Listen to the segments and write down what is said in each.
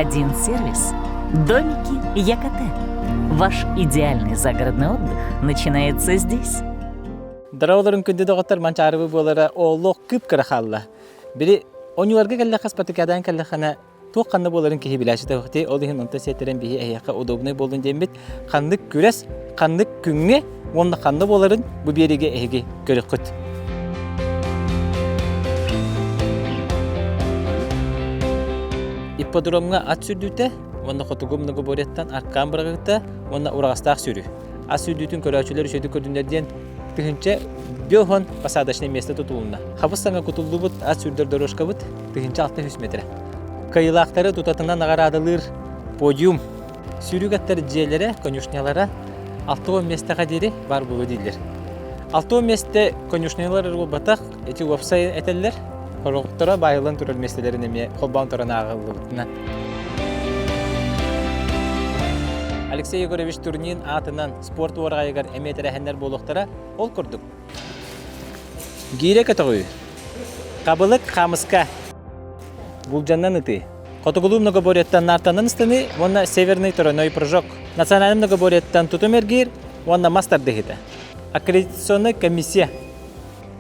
Один сервис. Домики ЯКТ. Ваш идеальный загородный отдых начинается здесь. Дороолорун күндү доҕоттор манчаарыбы буолара олох кып-кыра хаалла. Били оньуларга кэллэххэ спартакиадаан кэллэххинэ туох ханна буоларын киһи билээччитэ охти ол иһин онто сиэттэрэн биһи эһиэхэ удобнай буоллун диэммит ханнык күрэс ханнык күҥҥэ уонна ханна буоларын бу биэриигэ эһиги көрүөххүт. Ипподромҥа ат сүүрдүүтэ уонна хотугу многоборьеттан аркаан быраҕыыта уонна ураҕастаах сүүрүү. Ат сүүрдүүтүн көрөөччүлэр үчүгэйдик көрдүннэр диэн 1050 посадочное место тутулунна. Хабыс саҥа кутуллубут ат сүүрдэр дорожкабыт 1600 метрэ. Кыайыылаахтары тутатына наҕараадалыыр подиум. Сүүрүк аттар дьиэлэрэ, конюшнялара 60 миэстэҕэ диэри баар буолуо дииллэр. 60 миэстэ конюшнялар эрэ буолбатах, ити уопсай этэллэр, хорохторо баайыллан турар миэстэлэрин эмиэ холбоон туран ааҕыллыбытынан. Алексей Егорович Турнин аатынан спорт уораҕайыгар эмиэ тэрээһиннэр буолуохтара. Ол курдук, Гиирэ көтөҕүү, хабылык хаамыска, булдьаннан ытыы, Хотугулуу многоборьеттан наартанан ыстаныы уонна Северный тройной прыжок, национальнай многоборьеттан тутум эргиир уонна мас тардыһыыта, аккредитационнай комиссия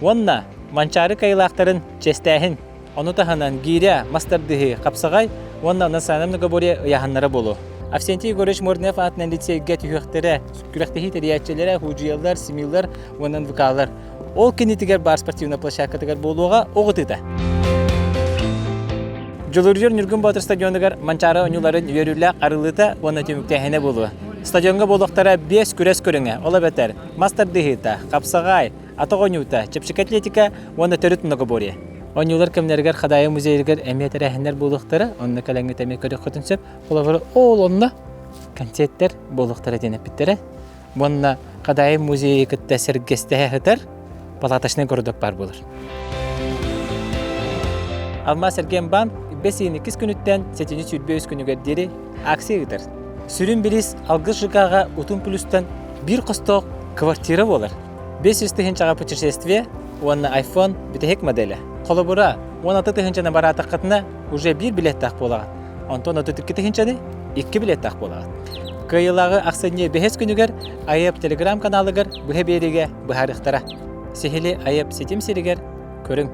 уонна Манчаары кыайыылаахтарын чиэстээһин, ону таһынан гиирэ, мас тардыһыы, хапсаҕай уонна национальнай многоборье ыйааһыннара буолуо. Авсентий Егорович Морднев аатынан лицейгэ түһүөхтэрэ, күрэхтэһии тэрийээччилэрэ, хуудьуйалар, СМИлар уонна НВКлар. Ол кинитигэр баар спортивнай площадкатыгар буолуоҕа оҕо ытыыта. Дьулуруйар Ньургун Боотур стадионугар Манчаары оонньууларын үөрүүлээх арыллыыта уонна түмүктээһинэ буолуо. Стадиоҥҥа буолуохтара биэс күрэс көрүҥэ, ол эбэтэр мас тардыһыыта, хапсаҕай, атах оонньуута, чэпчэки атлетика уонна төрүт многоборье. Оонньуулар кэмнэригэр Хадаайы музейыгар эмиэ тэрээһиннэр буолуохтара, онно кэлэҥҥит эмиэ көрүөххүтүн сөп. Холобура, ол онно концерттэр буолуохтара диэн эппиттэрэ. Уонна Хадаайы музейы кытта сэргэстэһэ сытар палаточный городок баар буолар. Алмаас Эргиэнбанк бэс ыйын иккис күнүттэн сэтинньи 23 күнүгэр диэри акция ыытар. Сүрүн бириис Алгыс ЖК-ҕа Утум Плюстан биир хостоох квартира буолар. 500 тыһыынчаҕа путешествие уонна iPhone бүтэһик моделэ. Холобура, 16 тыһыынчаны бараатаххытына уже биир билеттээх буолаҕыт. Онтон 32 тыһыынчаны икки билеттээх буолаҕыт. Кыайыылааҕы ахсынньы бэһис күнүгэр АЙЭП телеграм-каналыгар быһа биэриигэ быһаарыахтара. Сиһили АЙЭП ситим сиригэр көрүҥ.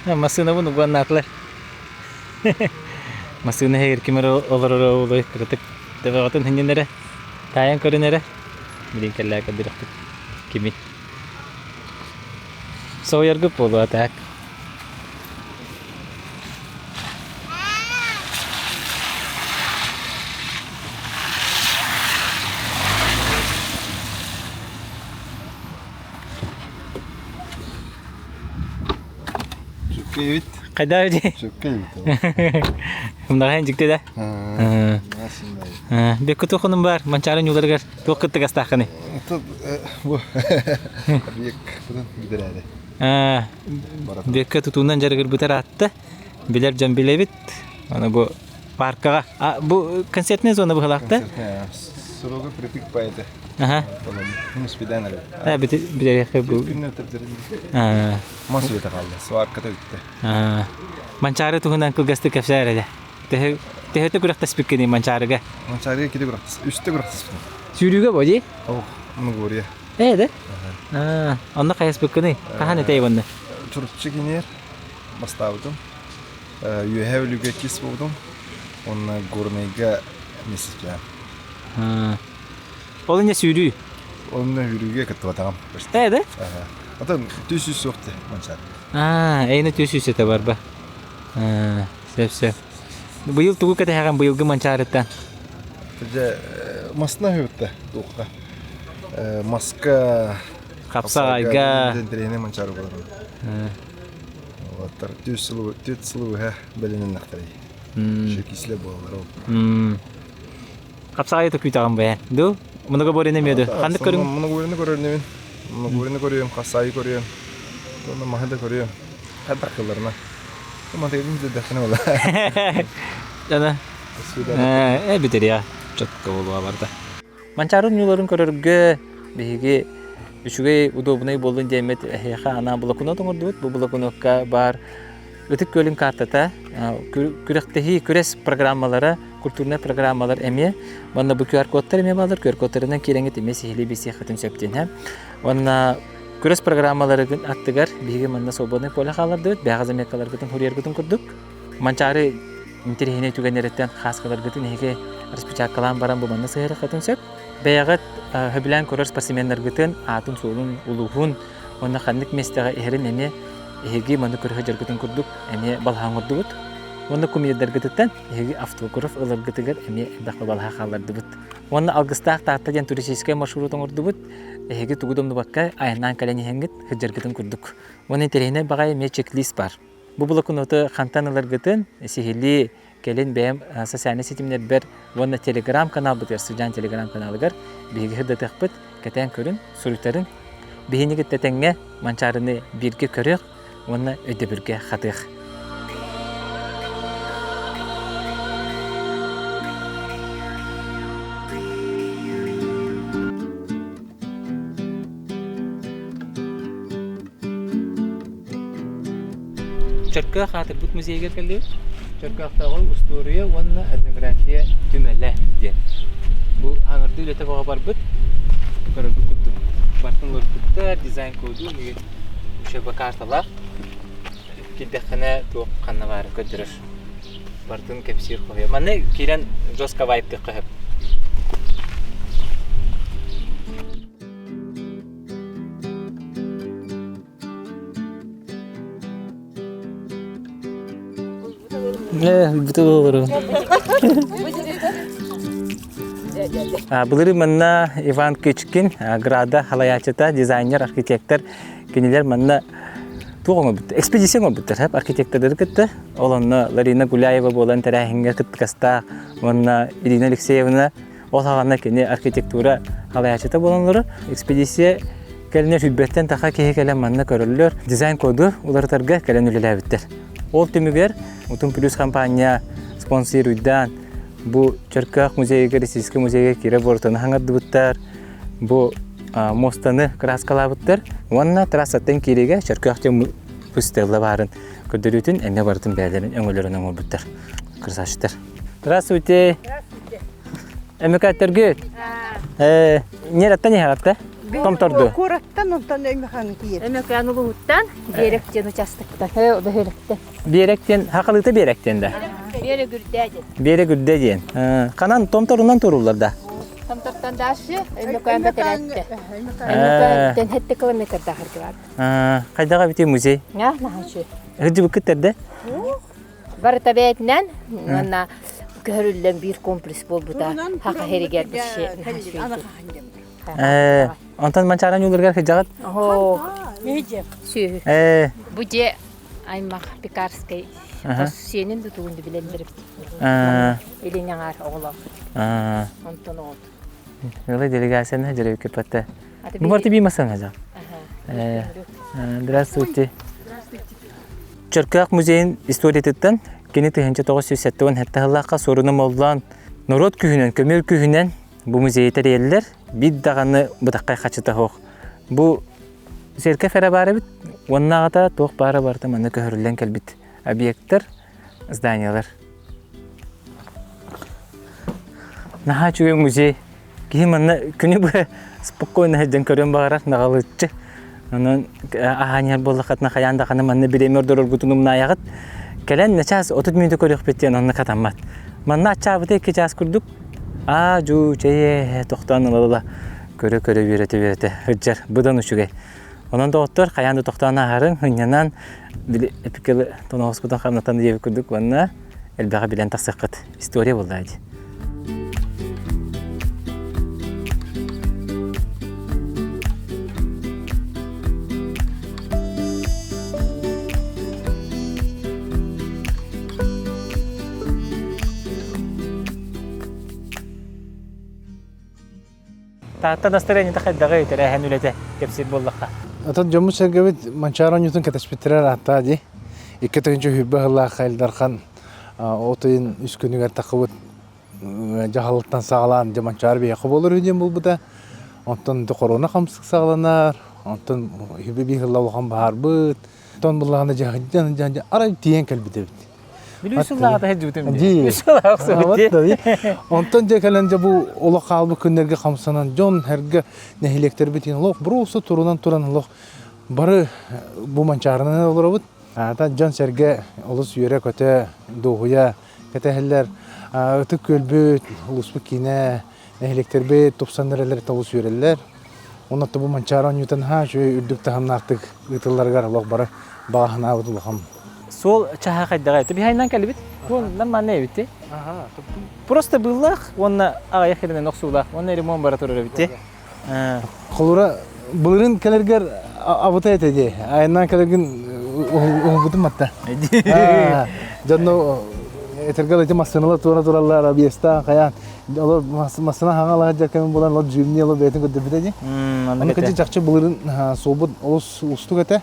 Массыынабын угуаннаатылар. Массыына иһигэр ким эрэ олороро уолуй кыратык төбөҕүтүн сынньан эрэ, таайан көрүн эрэ. Билигин кэллээ көрдөрөхпүт кими. Соһуйаргыт буолуо так. Сүккэйбит. Хайдах дии? Сүккэйбит. Мындаҕайын дьикти да. Бекку туохунум бар, манчаары ньууларыгар туох кыттыгастааххыный? Бу объект бүтэрээри. Бекке тутуунан дьарыгырбытар аатта. Билэр дьон билэбит. Аны бу паркаҕа. Бу концертная зона быһалаах да? Суруга припик поэты. Аха. Муспидан эрэ. Э, бүтэриэххэ бу. Күннэ Мас үйэтэ хаалла, сварката бүттэ. Манчаары туһунан кылгастык кэпсээр эрэ. Төһө төһөтө күрэхтэспиккиний Манчаарыга? Манчаарыга кири күрэхтэс, үстэ күрэхтэспитим. Сүүрүүгэ бо дии? Ох, Многорье. Ээ да? Аа, онно хайаспыккыный? Хаһан этэй уонна? Чурапчы киниэр бастаабытым. Үөһээ Бүлүүгэ кис буолбутум. Уонна Горнайга месяцпэм. Ол инне сүүрүү. Онно сүүрүүгэ кыттыбатаҕым. Ээ да? Атын түс үс суох те манчаары. Аа, эйне түс үс этэ барба. Аа, сөп сөп. Быйыл тугу кэтэһэҕин быйылгы манчаарыттан? Дьэ, масына үһүбүттэ туохха. Маска Хапсаҕайга. Интэриэһинэй манчаары буолар. Уолаттар түс сылы түөрт сылы быһа бэлэмнэннэхтэрэй. Шөкисле буолалар ол. Хапсаҕайы күүтэҕин бэйэн. Ду, многоборьены эмиэ ду. Ханнык көрүҥ? Многоборьены көрөрнүбүн. Многоборьены көрүөм, хапсаайы көрүөм. Онно маһы да көрүөм. Хайдах кылларына. Матыгын дэдэххинэ була. Ана. Э, бүтэриэ. Четко буолуа барда. Манчаары ньууларын көрөргө биһиги Үчүгэй, удобнай буоллун диэммит эһиэхэ анаан блокнот оҥордубут. Бу блокнокка баар Ытык Күөлүн картата, күрэхтэһии, күрэс программалара, культурнай программалар эмиэ. Уонна бу QR-кодтар эмиэ бааллар. QR-кодтарынан киирэҥҥит эмиэ сиһилии билсиэххитин сөп диэн. Уонна күрэс программаларыгын аттыгар биһиги манна свободный поле хааллардыбыт, бэҕэ заметкаларгытын хуруйаргытын курдук. Манчаары интэриэһинэй түгэннэриттэн хааскаларгытын эһиги распечаткалаан баран бу манна сыһыарыаххытын сөп. Бэйэҕит сөбүлээн көрөр спортсменнаргытын аатын-суолун, улууһун уонна ханнык миэстэҕэ иһэрин эмиэ эһиги маны көрө сылдьаргытын курдук эмиэ балаһа оҥордубут. Уонна кумирдаргытыттан эһиги автограф ыларгытыгар эмиэ элбэх балаһа хааллардыбыт. Уонна Алгыстаах Таатта диэн туристическай маршрут оҥордубут. Эһиги тугу да умнубакка айаннаан кэлэн иһэҥҥит сылдьаргытын курдук. Уонна интэриэһинэй баҕайы эмиэ чек-лист баар. Бу блокноту хантан ыларгытын сиһилии кэлин бэйэм социальнай ситимнэрбэр уонна телеграм-каналбытыгар сыдьаан телеграм-каналыгар биһиги сырдатыахпыт, кэтээн көрүн, суруйтарын. Биһини кытта тэҥҥэ Манчаарыны бииргэ көрүөх уонна өйдөбүлгэ хатыах. Чөркөөх аатырбыт музейыгар кэллибит. Чөркөөхтөөҕү устуоруйа уонна этнография түмэлэ диэн. Бу аҥардыы үлэтэ бөҕө барбыт. Көрөргүт курдук бартын уларыппыттар, дизайн коду мигин учеба карталаах. Киирдэххинэ туох ханна баарын көрдөрөр. Бартын кэпсиир хоһуйа. Манна киирэн жестко вайптыахха сөп. Былырыын манна Иван Кычкин, Града халайааччыта, дизайнер, архитектор кинилэр манна туох оҥорбуттар? Экспедиция оҥорбуттар, архитектордары кытта. Ол онно Ларина Гуляева буолан тэрээһиҥҥэ кыттыгастаах уонна Ирина Алексеевна Ол саҕана кини архитектура халайааччыта буолан олорор. Экспедиция кэлинэ сүүрбэттэн таха киһи кэлэн манна көрөллөр. Дизайн-коду уларытарга кэлэн үлэлээбиттэр. Ол түмүгэр Утум Плюс компания спонсоруйдаан бу Чөркөөх музейыгар, Российскай музейга киирэ буортаны хаҥардыбыттар. Бу муостаны кырааскалаабыттар уонна трассаттан киириигэ Чөркөөх диэн пустелла баарын көрдөрүүтүн эмиэ барытын бэйэлэрин өҥөлөрүн оҥорбуттар. Красавчиктар. Здравствуйте. Эмикаттаргыт. Э, нераттан иһэҕитте? Томторду. Куораттан онтон Өймөкөөн тиийэр. Өймөкөөн улууһуттан Биэрэк диэн участоктан, бөһүөлэктэн. Биэрэк диэн, хахалыыта Биэрэк диэн да? Биэрэк Үрдээ диэн. Биэрэк Үрдээ диэн. Ханан Томторунан туруллар да? Томтортон дальше Өймөкөөн бэтэрээттэ. Өймөкөөнтөн 7 километрдаах бар. Хайдаҕа бити музей? Ня, наһачы. Хыдьыбыккыт тэрде? Барыта бэйэтинэн уонна көһөрүллэн биир комплекс буолбута хаха хэригэр Ээ, онтон Манчаара ньууларыгар сылдьаҕыт? Оо, сүөһү. Ээ. Бу дьиэ аймах Пекарскай сиэнин да тугун да билэллэр эбит. Илин аҥаар оҕолоох. Онтон оҕот. Ыла делегацияны дьэрэ Бу барты би масана жа. Здравствуйте. Чөркөөх музейын историятыттан кини 1977 сыллаахха суоруна моллоон норуот күүһүнэн, көмүөл күүһүнэн бу музейы тэрийэллэр. Биир даҕаны бытаххай хачыта суох. Бу церковь эрэ баар эбит. Уоннааҕыта туох баара барыта манна көһөрүллэн кэлбит объекттар, зданиялар. Наһаа үчүгэй музей. Киһи манна күнү быһа спокойно сылдьан көрүөн баҕарар, наҕалыччы. Онон аһаан иһэр буоллаххытына хайаан даҕаны манна бириэмэ ордороргутун умнаайаҕыт. Кэлэн начаас 30 мүнүүтэ көрүөхпүт диэн онно хатаммат. Манна аччаабыта 2 чаас курдук аа-дьуу чэй тохтоон ыла-ыла көрө-көрө үөрэтэ-үөрэтэ сылдьар быдан үчүгэй. Онон доҕоттор хайаан да тохтоон ааһарыҥ, ынньанан били эпикэлы тоноҕоскутун хамнатан диэбит курдук уонна элбэҕи билэн тахсыаххыт. История буолла дии. Таатта настроениета хайдаҕый тэрээһин үлэтэ кэпсиир буоллахха? Атын дьоммут-сэргэбит Манчаары оонньуутун кэтэспиттэрэ ыраатта дии. 2020 сыллаахха Ил Дархан от ыйын үс күнүгэр таххыбыт дьаһалыттан саҕалаан дьэ Манчаары биһиэхэ буолар үһү диэн буолбута. Онтон корона хамсык саҕаланар, онтон үһүбү биир сылла улахан баһаарбыт. Онтон буллаҕына дьаһайдьан дьаһайдьан арай тиийэн кэлбит эбит. Бүлүү сыллааҕыта сылдьыбытым дии. Үс сыл Онтон дьэ кэлэн дьэ бу олох хаалбыт күннэргэ хамсанан дьон эргэ нэһилиэктэрбит олох бруусу турунан туран олох бары бу манчаарынан олоробут. Ата дьон-сэргэ олус үөрэ-көтө, дуоһуйа кэтэһэллэр. Ытык Күөлбүт, улууспут киинэ, нэһилиэктэрбит тупсан эрэллэр олус үөрэллэр. Онно бу Манчаары оонньуутун наһаа үчүгэй үрдүк таһымнаахтык ыытылларыгар олох бары баҕа санаабыт улахан. Суол чаһа хайдаҕай? Түбүһайынан кэлбит. Бу манна эбит. Просто быыллаах уонна аҕыйах хиринэн охсуулаах уонна ремонт бара турар эбит. Холура былырын кэлэргэр абыта этэ дии. Айаннаан кэлэргин уһулбутум матта. Дьонно этэргэ ити массыыналар туора тураллар, объезтаан хайаан. Олор массыына хаҥалаһа дьэркэм булан олор дьүүмни олор бэйэтин көрдөрбүтэ дии. Аны кыдьы чахчы былырын суолбут олус уустук этэ.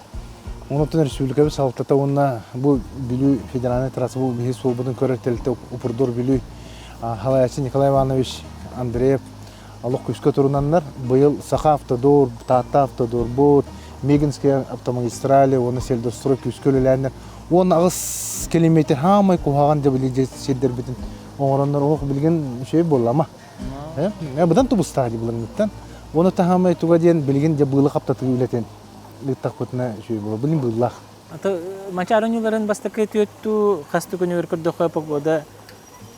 Онуттан республикабыт салалтата уонна бу Бүлүү федеральнай трасса бу биһи суолбутун көрөр тэрилтэ Упрдор Бүлүү халайааччы Николай Иванович Андреев олох күүскэ турунаннар, быйыл Саха Автодор, Таатта Автодорбут, Мегинская автомагистрали уонна Сельдострой күүскэ үлэлээннэр 18 километр хаамай куһаҕан дьабылы сирдэрбитин оҥороннор олох билигин үчүгэй буоллама. Э, быдан тубустаах дии былырыҥҥыттан. Уонна таһаамай туга диэн билигин дьэ быылы хаптатыы үлэтин ыыттахпытына үчүгэй буолар. Билин быыллаах. Аты Мачаар оонньууларын бастакы түөттүү хас да күнүгэр көрдөххө погода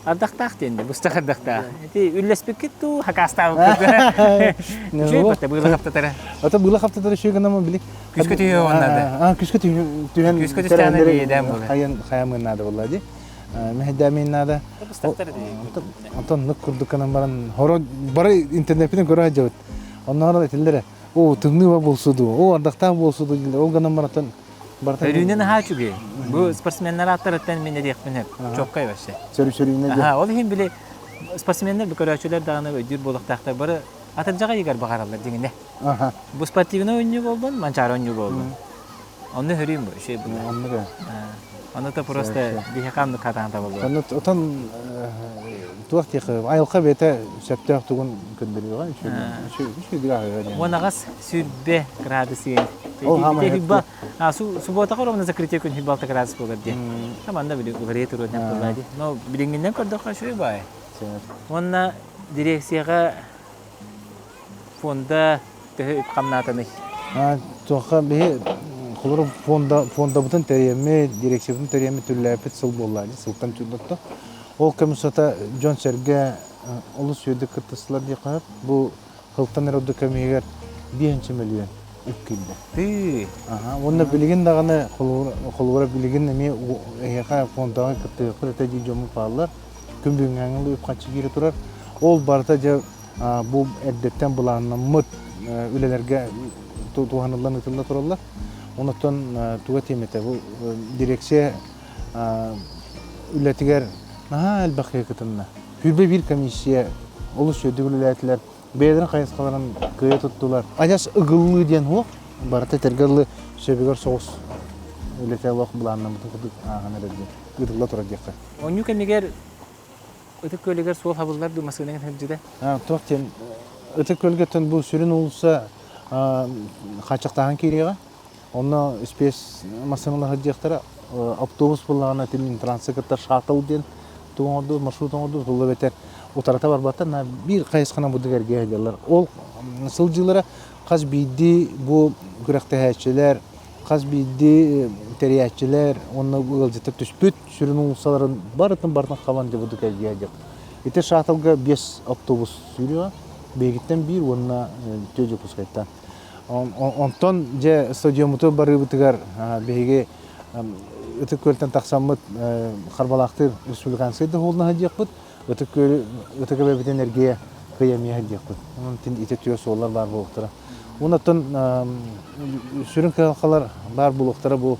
Ардахтаах диэн быстах ардахтаах. Ити үллэспиккит дуу, хакаастаабыккыт Үчүгэй батта быыла хаптатара. Ата быыла хаптатара үчүгэй гынама били. Күскө түһүө оннада. Аа, күскө түһэн Күскө түстэҕинэ биэдээн буолар. Хайан хаямын наада буолла ди. Мэһэйдээмин наада. Быстахтар ди. Онтон нук курдук гынан баран хоро бары интернеппитин көрө сылдьабыт. Онноор этиллэрэ. О, тымныы болсу дуу, о, ардахтаах болсу дуу дииллэр. Ол гынан баран Өрүүнэ наһаа үчүгэй. Бу спортсменнар ааттарыттан мин этиэхпин сөп. Чоккай вообще. Сөрү-сөрүүнэ Аха, ол иһин били спортсменнар бу көрөөччүлэр даҕаны өйдүүр буолуохтаахтар. Бары атырдьаҕа ыйыгар баҕараллар дьиҥинэ. Бу спортивный оонньуу буоллун, манчаары оонньуу буоллун. Онно хөрүүм бу, үчүгэй буолла. Оннук ээ. Ону то просто биһиэхэ оннук хатаан табыллар. Онно отон туох диэхэ айылҕа бэйэтэ сөптөөх тугун көрдөрүөҕэ үчүгэй аһыга диэн. Уонаҕас 20 градус диэн. Ол хаамай Хибба субботаҕа ровно закрытие күн хибалта градус буолар диэн. Манна били уларыйа туруон буолла дии. Но билиҥҥинэн көрдөххө үчүгэй баай. Уонна дирекцияҕа фонда төһө үп хамнаатаный? Туохха биһи холоро фонда фондабытын тэрийэммит, дирекциябытын тэрийэммит түллээппит сыл буолла дии, сылтан түллэтто. Ол кэм устата дьон-сэргэ олус үөрдүк кыттыстылар диэххэ сөп. Бу Сылтан эрэ ордук кэмигэр биэһинчэ мөлүйүөн үп киирдэ. Тыы. Аха. Уонна билигин даҕаны холобура билигин эмиэ эһиэхэ фондаҕа кыттыһыахпыт этэ дии дьоммут бааллар. Күн бүгүҥҥээҥи үп харчы киирэ турар. Ол барыта дьэ бу эрдэттэн былааннаммыт үлэлэргэ туһаныллан ыытылла тураллар. Онон туга тиэмэтэ бу дирекция үлэтигэр наһаа элбэх киһи кытынна. Сүүрбэ биир комиссия олус үөрдүк үлэлээтилэр. Бэйэлэрин хайысхаларын кыайа туттулар. Адьас ыгыллыы диэн суох. Барыта этэргэ дылы сөбүгэр соҕус үлэтэ олох былааннаммытын курдук ааһан эрэр диэн ыытылла турар диэххэ. Оонньуу кэмигэр Ытык Күөлүгэр суол хабыллар дуу массыынаҥ сылдьыта? Туох диэн Ытык Күөлгэттэн бу сүрүн уулусса хааччахтааһын киириэҕэ. Онно спец массыыналар сылдьыахтара. Автобус буоллаҕына трансы кытта шаттл диэн тугу оҥордубут, маршрут оҥордубут, булла эбэтэр утарыта барбаттар, на биир хайысханан бурдук эргийэ сылдьаллар. Ол сылдьыылара хас биирдии бу күрэхтэһээччилэр, хас биирдии тэрийээччилэр уонна ыалдьыттар түспүт сүрүн уулуссаларын барытын барытын хабан дьэ бурдук эргийэ сылдьар. Ити шаттлга биэс автобус сүүрүөҕэ, биһигиттэн биир уонна түөрт Дьокуускайтан. Онтон дьэ стадиоммутугар барыыбытыгар биһиги Ытык Күөлтэн тахсаммыт Харбалаахтыыр республиканскай да уһулна сылдьыахпыт, Ытык Күөл Ытык Эбэбитин эргийэ кыйамыйа сылдьыахпыт. Онон ити түө суоллар баар буолуохтара. Онон сүрүн кыһалҕалар баар буолуохтара бу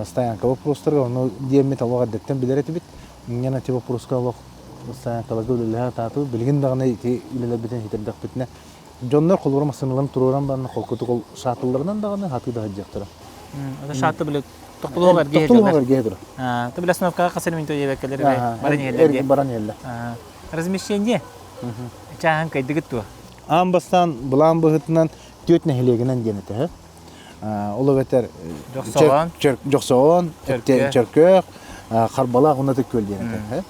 стоянка вопростарга, ону диэммит олох эрдэттэн билэр этибит. Инньэ ити вопроска олох стоянкаларга үлэлэһэ сатаатыбыт. Билигин даҕаны ити үлэлэрбитин ситэрдэхпитинэ Дьоннор холобура массыыналарын туруоран баран холкутук ол шаттыларынан даҕаны хатыы да сылдьыахтара. Это шатты били тохтолуох эргиэ Тохтолуох эргиэ турар. Ты били остановкаҕа хас минут диэбэккэлэр баран иһэллэр баран иһэллэр. Размещение. Чааһын кайдыгыт туо? Аан бастаан былаан быһыытынан түөрт нэһилиэгинэн диэн этэ. Ол эбэтэр Дьохсоҕон, Дьохсоҕон, Чөркөөх, Харбалаах уонна Ытык Күөл диэн этэ.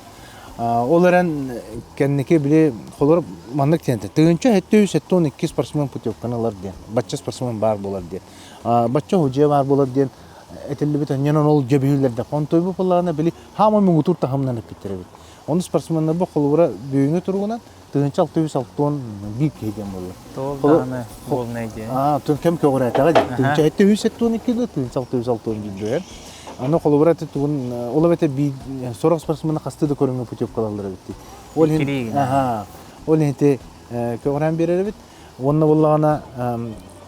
Ол эрэн кэнники били холор маннык диэн этэ. 1772 спортсмен путевканы ылар диэн. Бачча спортсмен баар буолар диэн. Бачча худья баар буолар диэн этиллибит онньонон ол дьөбүһүллэрдэ. Онтуйбу буоллаҕына били хаама муҥутуур таһымынан эппиттэр эбит. Ону спортсменнарбы холобура бүгүҥҥү туругунан 1661 киһи диэн буолла. Тоол даҕаны буолнай диэн. Аа, тун кэм көҕүрээтэҕэ диэн. 1772 да 1661 диэн. Аны холобура тугун ол эбэтэр би сорох спортсмена хасты да көрүҥҥэ путевкалаллар эбит дии. Ол иһин аха ол иһин ити көҕүрээн биэрэр эбит. Уонна буоллаҕына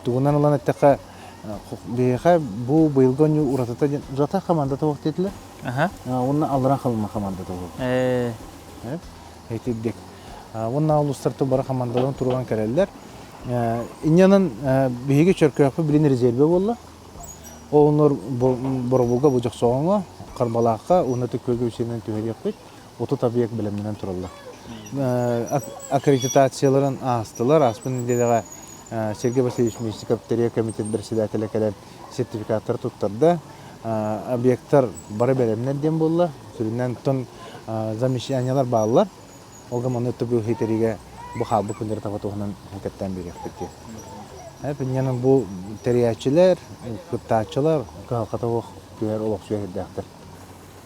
тугунан ылан эттэххэ биһиэхэ бу быйылгы оонньуу уратыта диэн Жата командата суох диэтилэр. Уонна Аллараа Халыма командата суох. Итирдик. Уонна улуустартан бары командаларын туруган кэлэллэр. Инньэнэн биһиги Чөркөөхпүт билин резервэ буолла. Оннор боробулга бу Дьохсоҕоҥҥо, Харбалаахха уонна Түккүргэ үсүнэн түһэриэхпит. 30 объект бэлэмнэнэн тураллар. Аккредитацияларын аастылар. Ааспыт нэдиэлэҕэ Сергей Васильевич Местников тэрийэр комитет председателэ кэлэн сертификаттары туттарда. Объекттар бары бэлэмнэр диэн буолла. Сүрүннээн тон замещаниелар бааллар. Ол гынан манна өттө бу бу хаалбыт күннэри таба туһунан кэптээн биэриэхпит диэн. Инньэнэн бу тэрийээччилэр, кыттааччылар кыһалҕата суох түһэр олохсуйа сирдээхтэр.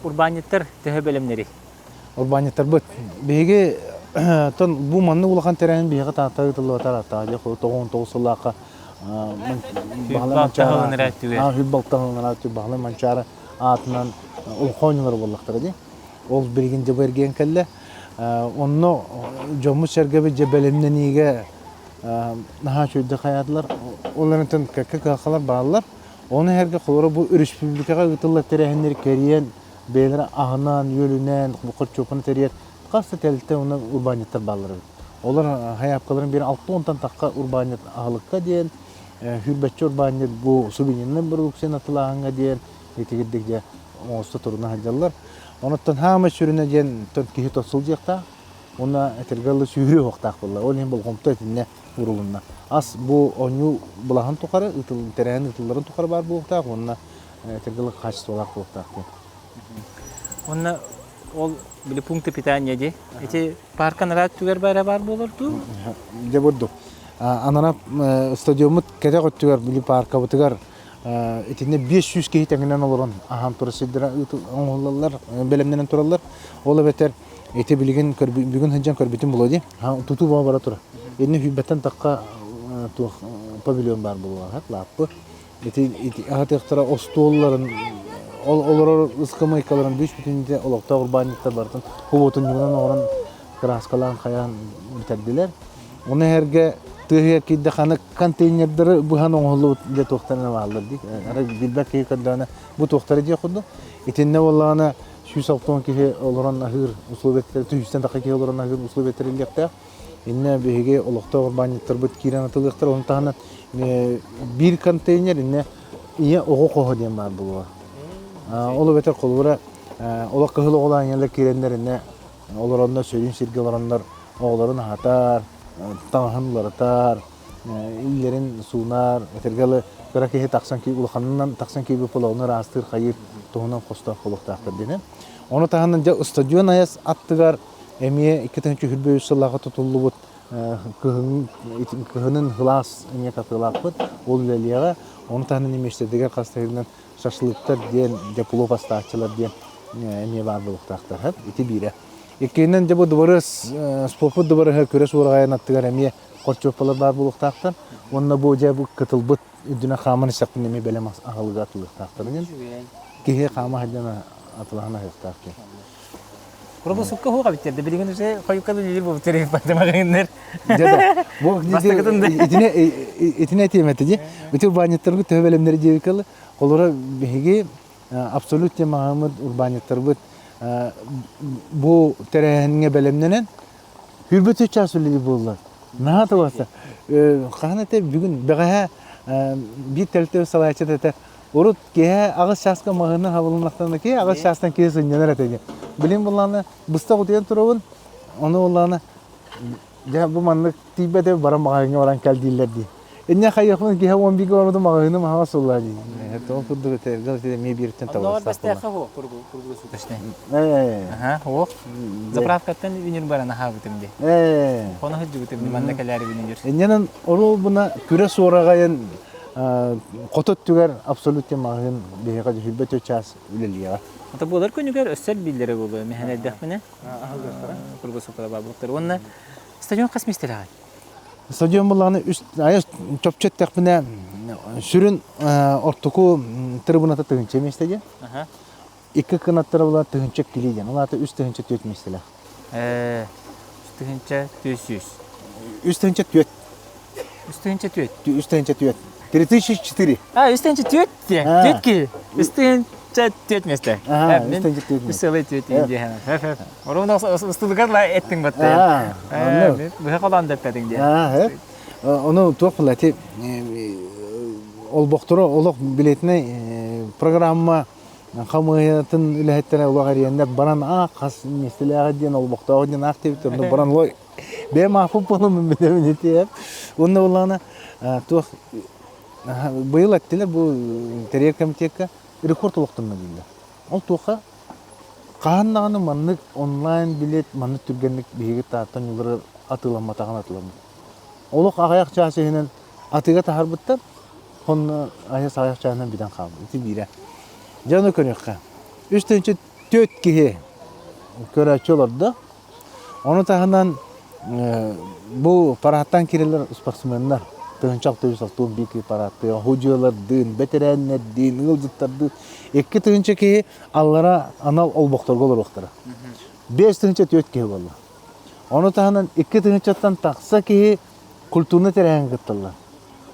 Урбаанньыттар төһө бэлэмнэрий? Урбаанньыттарбыт биһиги тон бу маннык улахан тэрээһин биһиэхэ Таатта ыытыллыбатар аттаҕа дьэ 99 сыллаахха Баһылай Манчаары Хүл балта Баһылай Манчаары аатынан улахан оонньуулар буоллахтара дии. Ол билигин дьэ бу эргийэн кэллэ. Онно дьоммут-сэргэбит дьэ бэлэмнэниигэ наһаа үчүгэйдик хайаатылар. Ол эрэн кэккэ кыһалҕалар бааллар. Ону эһэргэ холоро бу өрөспүүбүлүкэҕэ ыытыллар тэрээһиннэри кэрийэн, бэйэлэрэ аһынан-үөлүнэн, хорчуоппаны тэрийэр хас да тэрилтэ уонна урбаанньыттар бааллар эбит. Олор хайаапкаларын биир алта уонтан тахха урбаанньыт аһылыкка диэн, хүрбэччи урбаанньыт бу сувенирнай продукцияны атылааһыҥҥа диэн итигирдик дьэ оҥосто туруна сылдьаллар. Онуттан хаамай сүрүнэ диэн киһи тот сылдьыахтаах уонна этэргэ дылы сүүрүө уохтаах буолла. Ол иһин болҕомто итиннэ уурулунна. Ас бу оонньуу былаһын тухары, тэрээһин ыытылларын тухары баар буолуохтаах уонна этэргэ дылы хаачыстыбалаах буолуохтаах диэн. Уонна ол били пункты питания дии. Ити парка нараат түгэр баара баар буолар дуу? Дьэ бурдук. Анара стадиоммут кэтэх өттүгэр били паркабытыгар итиннэ 500 киһи тэҥинэн олорон аһаан турар сирдэрэ оҥоһуллаллар, бэлэмнэнэн тураллар. Ол эбэтэр ити билигин бүгүн сылдьан көрбүтүм буолуо дии. Тутуу баҕа бара турар. Инни сүүрбэттэн тахха туох павильон баар буолуоҕа, лааппы. Ити ити аһатыахтара остуолларын олорор ыскамыайкаларын бүүс бүтүннүүтэ олохтоох урбаанньыттар барытын хубуотунньугунан оҥорон кырааскалаан хайаан бүтэрдилэр. Ону эһэргэ тыаһыгар киирдэххэ контейнердары быһан оҥоһуллубут дьэ туохтарын бааллар дии. Арай билбэт киһи көрдөҕүнэ бу туохтара диэх курдук. Итиннэ буоллаҕына 160 киһи олорон аһыыр условиятыгар, түһүстэн тахха киһи олорон аһыыр условия тэриллиэхтээх. Иннэ биһиги олохтоох урбаанньыттарбыт киирэн атылыахтара. Ону таһынан биир контейнер иннэ ийэ оҕо хоһо диэн баар буолуо. Ол эбэтэр холобура олох кыһыл оҕолоох ийэлэр киирэннэр иннэ олороннор сөрүүн сиргэ олороннор оҕолорун аһатар, таҥаһын уларытар, иллэрин суунар, этэргэ дылы кыра киһи тахсан улаханынан тахсан киирбит буолан ыраастыыр хайыыр туһунан хостоох буолуохтаахтар диэн. Ону таһынан дьэ устудьуон айас аттыгар эмиэ 2023 сыллааҕы тутуллубут кыһынын кылаас эмиэ катыылаахпыт ол үлэлиэҕэ. Ону таһынан миэстэтигэр хас да шашлыктар диэн, дьэ плов астааччылар диэн эмиэ баар буолуохтаахтар. Ити биирэ. Иккиһинэн дьэ бу дыбарыас спорпут дыбарыһа күрэс уораҕайын аттыгар эмиэ хорчуоппалар баар буолуохтаахтар. Уонна бу дьэ бу кытылбыт үрдүнэн хааман истэхпинэ эмиэ бэлэм аһылыгы атылыахтаахтар. Киһи хаама сылдьан атылаһан аһыахтаах диэн. Курбусукка хуга биттерде. Билигин уже хойукка билир бу биттере бардымагыннар. Дьэ бу итине итине этиэм этэ дии. Ити урбаанньыттарбыт төһө бэлэмнэри диэбиккэ Олоро биһиги абсолют темаҕаммыт урбаанньыттарбыт бу тэрээһиҥҥэ бэлэмнэнэн Хүрбөтү час үлэлиир буолла. Наһаа табаста. Хаһан этэ бүгүн бэҕэһээ биир тэрилтэ салайааччыта этэ урут киэһэ аҕыс чааска маҕаһыыннар хабылыннахтарына киһи аҕыс чаастан киһи сынньанар этэ диэн. Билин буллаҕына быстах утуйан турабын, ону буллаҕына. Дьэ бу маннык тиийбэтэ баран маҕаһыыҥҥа баран кэл дииллэр дии. Инньэ хайыахпын киһи 11 барбытым маҕаһыыным аһаҕас суоллаа дии. Ол курдук этэргэ эмиэ бииртэн Оннооҕор табыгастаах буолла. бэстээххэ уһуох круглосуточный. Ээ. Аха, уох. Заправкаттан үнүр баран аһаабытым дии. Ээ. Хоно сылдьыбытым дии, манна кэлээрибин үнүр. Инньэнэн оруолбуна күрэ суораҕайын хоту өттүгэр абсолютно маҕаһыын биһиэхэ дьүһүйбэт чаас үлэлиэҕэ. Ата буолар күнүгэр өссө элбииллэрэ буолуо, мэһэн эрдэхпинэ. Круглосуточный баабыттар. Уонна стадион хас миэстэлээҕий? Стадион буллаҕына үс айа чопчу эттэхпинэ сүрүн ортоку трибуната тыһыынча миэстэ диэн. Икки кынаттара була тыһыынча кили диэн. Ол аата үс тыһыынча түөрт миэстэлээх. Үс тыһыынча 400. Үс тыһыынча түөрт. Үс тыһыынча түөрт. Үс тыһыынча түөрт. 3004. А, үс тыһыынча түөрт диэн. Түөрт киһи. Үс тыһыынча түөрт миэстэ. Үс тыһыынча түөрт Үс сылы түөрт диэн. Оруна устулугар ла эттиң батты. Быһа холоон дэппэтиҥ диэн. Ону туох була ити олбохторо олох билетинэй программа хамыыһыйатын үлэһиттэрэ олох эрийэннэр баран аах хас миэстэлээҕи диэн олбохтооҕу диэн аах диэбиттэр онно баран ой бэйэм аахпыт буолуммун билэбин ити уонна буоллаҕына туох быйыл эттилэр бу тэрийэр комитекка рекорд олохтонно дииллэр ол туохха хаһан даҕаны маннык онлайн билет маннык түргэнник биһиги Тааттан ньулары атыыламматаҕын атыыламмыт олох аҕыйах чаас иһинэн атыыга таһаарбыттар Онно айас аҕыйах чааһынан бүтэн хаалбыт. Ити биирэ. Дьэ ону көрүөххэ. Үс тыһыынча түөрт киһи көрөөччү олордо. Ону таһынан бу парааттан киирэллэр спортсменнар. Тыһыынча 661 киһи парааттыа, худьуолардыын, бэтэрээннэрдиин, ыалдьыттардыын. 2 тыһыынча киһи аллара анал олбохторго олоруохтара. 5 тыһыынча 4 киһи буолла. Ону таһынан 2 тыһыынчаттан тахса киһи культурнай тэрээһин кытталлар.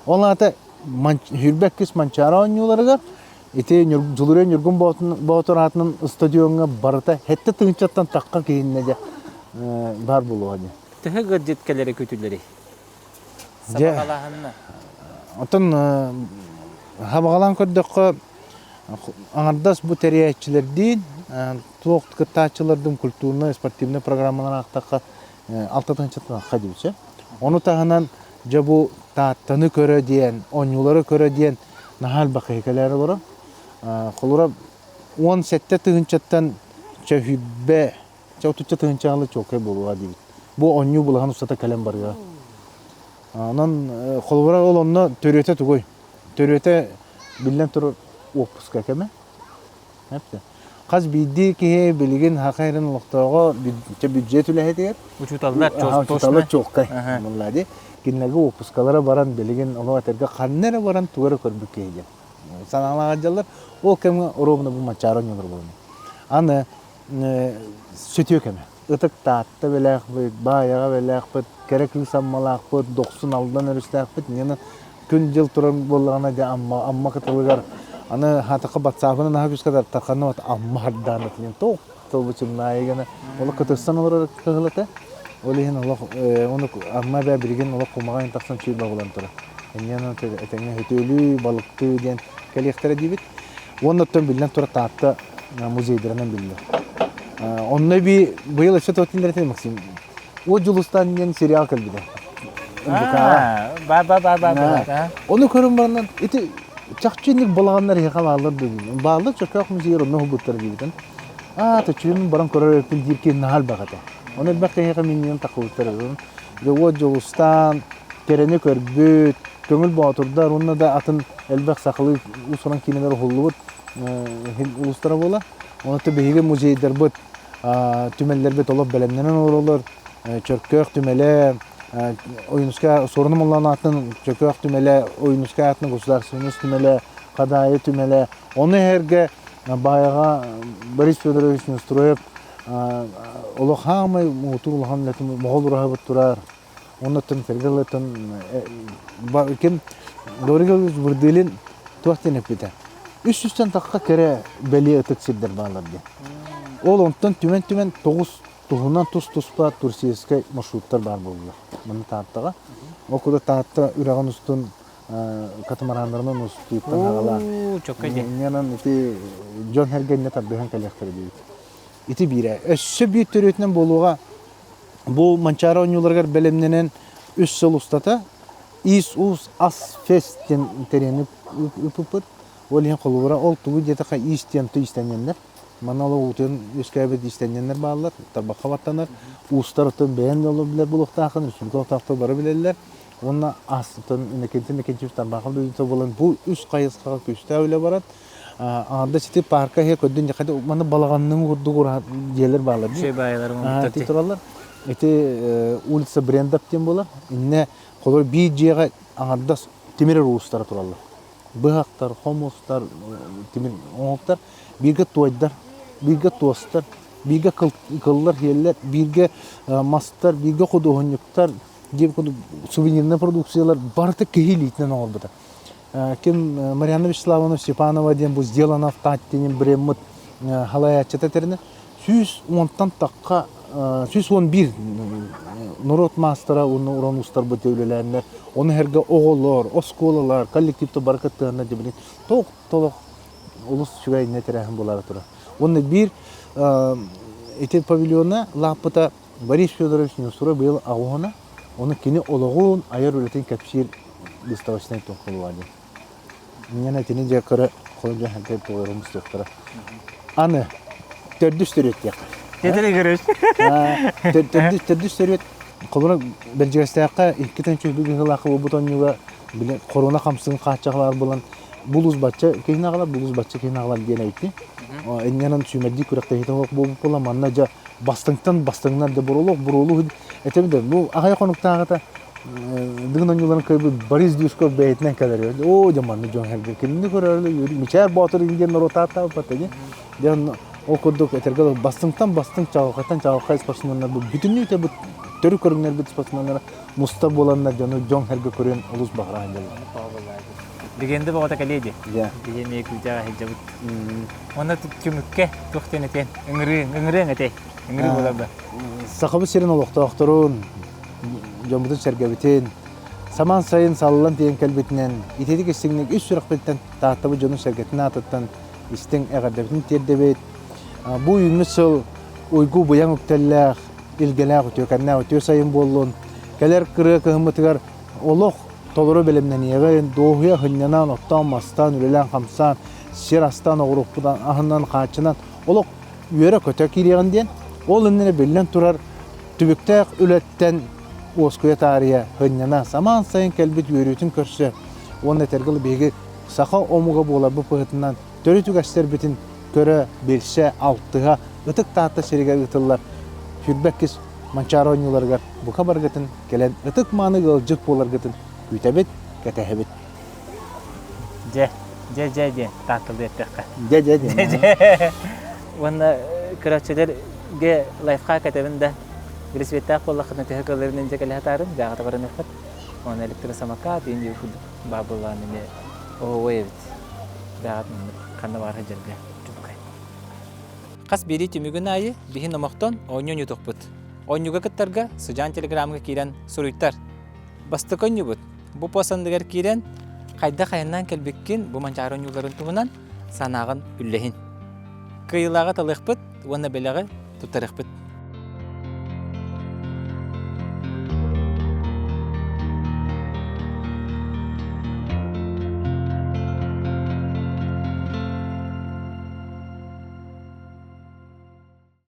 Ол аата Хүрбэккис Манчаары оонньууларыгар ити Дьулуруйа Ньургун Боотур аатынан стадиоҥҥа барыта сэттэ тыһыынчаттан тахха киһиннэ дьэ баар буолуоҕа дии. Төһө ыалдьыт кэлэрэ күүтүллэрий? Сабаҕалааһынна. Оттон хабаҕалаан көрдөххө, аҥардас бу тэрийээччилэрдиин, туох кыттааччылардыын культурнай, спортивнай программаларын аахтахха алта тыһыынчаттан тахха диэбитэ. Ону таһынан дьэ бу Тааттаны көрө диэн, оонньуулары көрө диэн наһаа элбэх киһи кэлээр олорор. Холура 17 тыһыынчаттан чөһүүбэ, чэ отучча тыһыынчаҕа чуолкай буолуоҕа диибит. Бу оонньуу былаһын устата кэлэн барыаҕа. Онон холобура ол онно төрүөтэ тугуй? Төрүөтэ биллэн турар уоппуска кэмэ. Хас биирдии киһи билигин Саха сирин олохтооҕо бюджет үлэһитигэр учууталлар учууталлар чуолкай буолла кинилэргэ уоппускалара баран билигин олох этэргэ ханна эрэ баран тугу эрэ көрбүт киһи диэн санаалаах дьаллар ол кэмҥэ оруобуна бу Манчаары оонньуулар буолуна аны сүтүө кэмэ ытык Таатта бэлээхпит Баайаҕа бэлээхпит кэрэ кыыс Аммалаахпыт Дохсун Алдан өрүстээхпит инньэ күн-дьыл турар буоллаҕына дьэ Амма Амма кытылыгар аны хаатахха батсаабынан аһа күүскэ тартаххана вот Амма хардаанат диэн туох тылбычымнаайы гына олох кытырсан олорор кыһылата ол иһин олох ону Амма эбээ билигин олох кумаҕайын тахсан сүүрбэ буолан турар инньэ этэҥҥэ хөтүөлүү балыктыы диэн кэлиэхтэрэ диибит уонна оттон биллэн турар Таатта музейдарынан биллэр онно эбии быйыл өссө туох Максим Уот Дьулустаан диэн сериал кэлбитэ. Ба ба ба ба ба. Ону көрөн баран ити чахчы инник балаҕаннар эһиэхэ бааллар дуу Бааллар Чөркөөх музейыгар онно уһулбуттар диэбитин. Аа, төчүөн баран көрөр эбиппин диир киһи наһаа элбэх этэ. Ону элбэх киһиэхэ минньиэн таххыбыттар. Дьэ Уот Дьулустаан, кэрэни көрбүт, Көҥүл Боотурдар уонна да атын элбэх сахалыы уус-уран киинэлэр уһуллубут улуустара буолар. Онон биһиги музейдарбыт түмэллэрбит олох бэлэмнэнэн олороллор. Чөркөөх түмэлэ, Ойуунускай Суорун Омоллоон аатын Чөркөөх түмэлэ, Ойуунускай аатын Государственность түмэлэ, Хадаайы түмэлэ. Ону эһэргэ Баайаҕа Борис Федорович Неустроев олох хаамай муҥутуур улахан үлэтин моҕол ураһабыт турар. Оннуттан Сергеллеттан ким Гаврил Бурдылин туох диэн эппитэ. Үс сүүстэн тахха кэрэ бэлиэ ытык сирдэр бааллар диэн. Ол онтон түмэн-түмэн тоҕус туһунан тус-туспа туристическай маршруттар баар буоллулар. Манна Тааттаҕа. Ол курдук Таатта үрэҕин устун катамараннарынан устууттан аҕалаан. Инньэнэн ити дьон эргэннэ тардыһан кэлиэхтэрэ диэбит. Ити биирэ. Өссө биир төрүөтүнэн буолуоҕа. Бу Манчаары оонньууларыгар бэлэмнэнэн үс сыл устата Иис-уус ас фест диэн тэрийэн ыыппыппыт. Ол иһин холобура ол тугу диэтэххэ иис диэн ту иистэнньэннэр. Манна ол уутун үөскээбит иистэнньэннэр бааллар, тарбахха баттанар. Уустар оттон бэйэн да билэр буолуохтааххын, республика олохтоохтор бары билэллэр. Уонна астан Иннокентий Иннокентьевич Тарбахов дойдута буолан бу үс хайысхаҕа күүстээх үлэ барар. Аҥардас ити парка иһэ көрдүн дьэ маны балаҕанныҥ курдук ураһа дьиэлэр бааллар дии. Үчүгэй Ити тураллар. Ити улица Брендов диэн буолар. Иннэ холобур биир дьиэҕэ аҥардас тимир уустара тураллар. Быһахтар, хомустар, тимир оҥоһуктар, бииргэ туойдар, бииргэ туостар, бииргэ кыллар, хиэллэр, бииргэ мастар, бииргэ худуоһунньуктар, диэн курдук сувенирнай продукциялар барыта киһи илиитинэн оҥорбута. Ким Марианна Вячеславовна Степанова диэн бу «Сделано в Таттине» бреммит халайааччыта тэринэ 110-тан тахха 111 норуот маастара уонна уран уустарбыт үлэлээннэр ону сэргэ оҕолор, оскуолалар, коллективтар бары кыттыһаннар дьэ толох толох олус үчүгэй иннэ тэрээһин буолара турар. Уонна биир ити павильона лааппыта Борис Федорович Неустроев быйыл аҕуһуна, ону кини олоҕун, айар үлэтин кэпсиир выставочнай туоххулуга диэн. Инньэ итини дьэ көрө холдьо толору мустуохтара. Аны төрдүс төрүөт диэххэ. Тетери көрөс. Төрдүс төрдүс төрүөт холобура Бэрдьигэстээххэ иккитэн чүһү быһыылаах буолбут онньуга били хоруона хамсыгын хааччахлар булан булуус бачча киһини аҕалар, булуус бачча киһини аҕалар диэн эбитти. Инньэнэн сүүмэрдии күрэхтэһиитэ буолбут буолла манна дьэ бастыҥтан бастыҥнар да буруолуох буруолуу этэбин да бу аҕай хонуктааҕыта Дыгын оонньууларын кыайбыт Борис Дюшков бэйэтинэн кэлэр оо дьэ манна дьон сэргэ кинини көрөөрү Мичээр Боотур диэн норуот ааттаабыт ини дьон ол курдук этэргэ бастыҥтан бастыҥ чаҕылхайтан чаҕылхай спортсменнар бу бүтүннүү бу төрүт көрүҥнэрбит спортсменнара муста буоланнар дьону дьон сэргэ көрүөн олус баҕараан дьаллар Легенда бөҕөтө кэлиэ дии. Биһи эмиэ күүтэҕэ сылдьабыт. Уонна түмүккэ туох диэн этиэн? Ыҥырыыҥ, ыҥырыаҥ этэй. Ыҥырыы буолар да. Сахабыт сирин олохтоохторун, дьоммутун-сэргэбитин, самаан сайын саллан тиийэн кэлбитинэн, ититик истиҥник үс сүрэхпититтэн Тааттабыт дьонун-сэргэтин аатыттан истиҥ эҕэрдэбитин тиэрдэбит. Бу үүммүт сыл уйгу быйаҥ үктэллээх, илгэлээх үтүөкэннээх үтүө сайын буоллун. Кэлэр кырыа кыһыммытыгар олох толору бэлэмнэниэҕин, дуоһуйа сынньанан, оттоон-мастаан, үлэлээн-хамсаан, сир астаан, оҕуруоппут аһынан, хааччынан олох үөрэ-көтө киириэҕин диэн, ол иннинэ биллэн турар түбүктээх үлэттэн уоскуйа таарыйа, сынньана, самаан сайын кэлбит үөрүүтүн көрсө уонна этэргэ биһиги саха омуга буоларбыт быһыытынан төрүт үгэстэрбитин көрө, билсэ, алтыһа Ытык Таатта сиригэр ыытыллар 22 Манчаары оонньууларыгар бука барыгытын кэлэн ытык-мааны ыалдьыт буоларгытын күүтэбит, кэтэһэбит. Дьэ, дьэ, дьэ диэн таатталыы эттэххэ. Дьэ, дьэ диэн. Дьэ, Уонна көрөөччүлэргэ лайфхак этэбин да, велосипедтээх буоллаххытына төһө кыалларынан дьэ кэлэ сатаарым, дьааҕыта бараныаххыт. Уонна электросамокат, индия курдук баабылаан эмиэ оһуой эбит. Дьааҕыт маннык ханна баар сылдьарга чубукай. Хас биирии түмүгүн аайы биһи номохтон оонньуу оонньуутукпут. Оонньууга кыттарга Сыдьаан телеграмҥа киирэн суруйтар. Бастакы оонньуубут бу пост анныгар киирэн хайдах айаннаан кэлбиккин бу Манчаары оонньууларын туһунан санааҕын үллэһин. Кыайыылааҕы талыахпыт уонна бэлэҕи туттарыахпыт.